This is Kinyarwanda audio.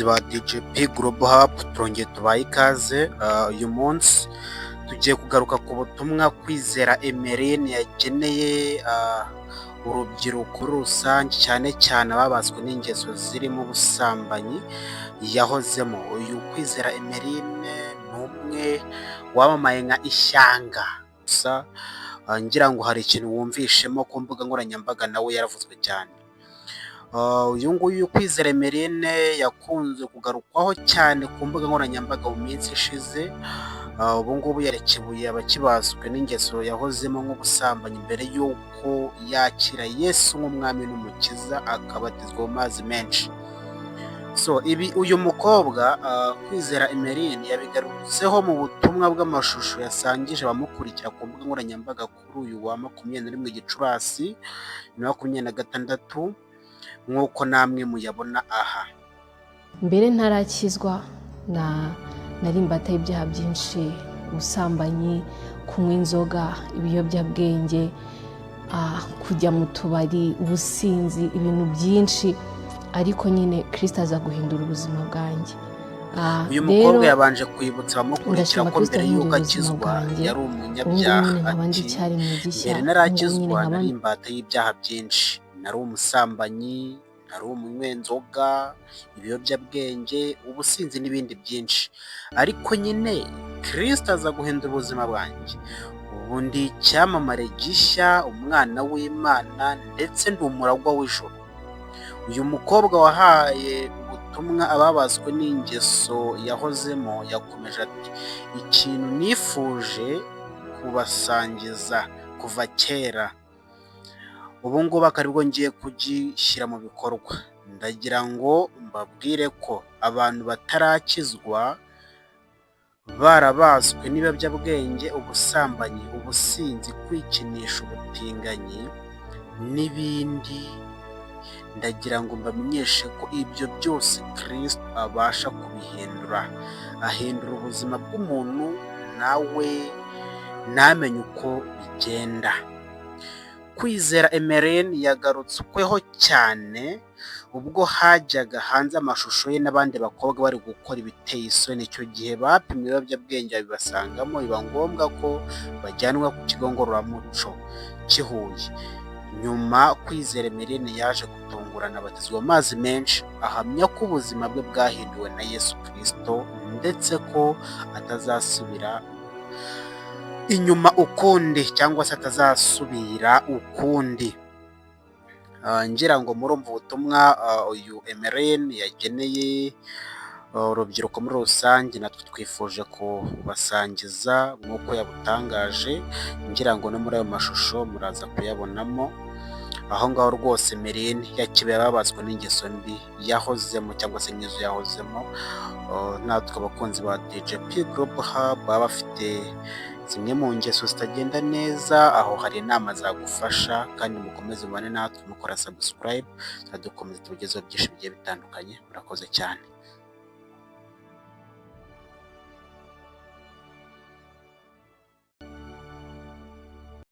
Ba DJP Global Hub, turongeye tubaye ikaze. Uyu munsi tugiye kugaruka ku butumwa Kwizera Emeline yageneye urubyiruko muri rusange, cyane cyane ababaswe n'ingeso zirimo ubusambanyi yahozemo. Uyu Kwizera Emeline ni umwe wamamaye nka Ishyanga, gusa ngira ngo hari ikintu wumvishemo ku mbuga nkoranyambaga, nawe yaravuzwe cyane. Uyu nguyu Kwizera Emeline yakunze kugarukwaho cyane ku mbuga nkoranyambaga mu minsi ishize. Ubu ngubu yarekebuye abakibaswe n'ingeso yahozemo nk'ubusambanyi mbere y'uko yakira Yesu nk'umwami n'umukiza, akabatizwa mu mazi menshi. So ibi uyu mukobwa Kwizera Emeline yabigarutseho mu butumwa bw'amashusho yasangije abamukurikira ku mbuga nkoranyambaga kuri uyu wa 21 Gicurasi 2026, nk'uko namwe muyabona aha. Mbere ntarakizwa na nari imbata y'ibyaha byinshi: ubusambanyi, kunywa inzoga, ibiyobyabwenge, kujya mu tubari, ubusinzi, ibintu byinshi. Ariko nyine Kirisito aza guhindura ubuzima bwanjye. Uyu Rero mukobwa yabanje kwibutsa abamukurikira ndashima ko Kirisito mbere y'uko yahinduye ubuzima akizwa bwanjye. yari Ubu ngubu umunyabyaha. nyine nkaba ndi Ati: icyaremwe gishya. "Mbere Ubu ngubu nyine narakizwa nkaba nari imbata y'ibyaha byinshi, nari umusambanyi, nari umunywenzoga, ibiyobyabwenge, ubusinzi n'ibindi byinshi. Ariko nyine Kirisito aza guhindura ubuzima bwanjye. Ubu ndi icyamamare gishya, umwana w'Imana, ndetse ndi umuragwa w'ijuru." Uyu mukobwa wahaye ubutumwa ababaswe n'ingeso yahozemo yakomeje ati: "Ikintu nifuje kubasangiza kuva kera, ubu ngubu akaba aribwo ngiye kugishyira mu bikorwa. Ndagira ngo mbabwire ko abantu batarakizwa, barabaswe n'ibiyobyabwenge, ubusambanyi, ubusinzi, kwikinisha, ubutinganyi n'ibindi, ndagira ngo mbamenyeshe ko ibyo byose Kristo abasha kubihindura. Ahindura ubuzima bw'umuntu nawe ntamenye uko bigenda." Kwizera Emeline yagarutsweho cyane ubwo hajyaga hanze amashusho ye n'abandi bakobwa bari gukora ibiteye isoni. Icyo gihe bapimwe ibiyobyabwenge babibasangamo, biba ngombwa ko bajyanwa ku kigo ngororamuco cy'i Huye. Nyuma Kwizera Emeline yaje gutungurana abatizwa mu mazi menshi, ahamya ko ubuzima bwe bwahinduwe na Yesu Kristo, ndetse ko atazasubira inyuma ukundi cyangwa se atazasubira ukundi. Ngira ngo murumva ubutumwa uyu Emeline yageneye urubyiruko muri rusange, natwe twifuje kubasangiza nk'uko yabutangaje. Ngira ngo no muri ayo mashusho muraza kuyabonamo. Aho ngaho rwose Emeline yakebuye ababaswe n'ingeso mbi yahozemo cyangwa se nk'izo yahozemo. Natwe abakunzi ba DJP Global Hub baba bafite zimwe mu ngeso zitagenda neza, aho hari inama zagufasha. Kandi mukomeze mubane natwe mukora subscribe, dukomeza tubagezeho byinshi bigiye bitandukanye. Murakoze cyane.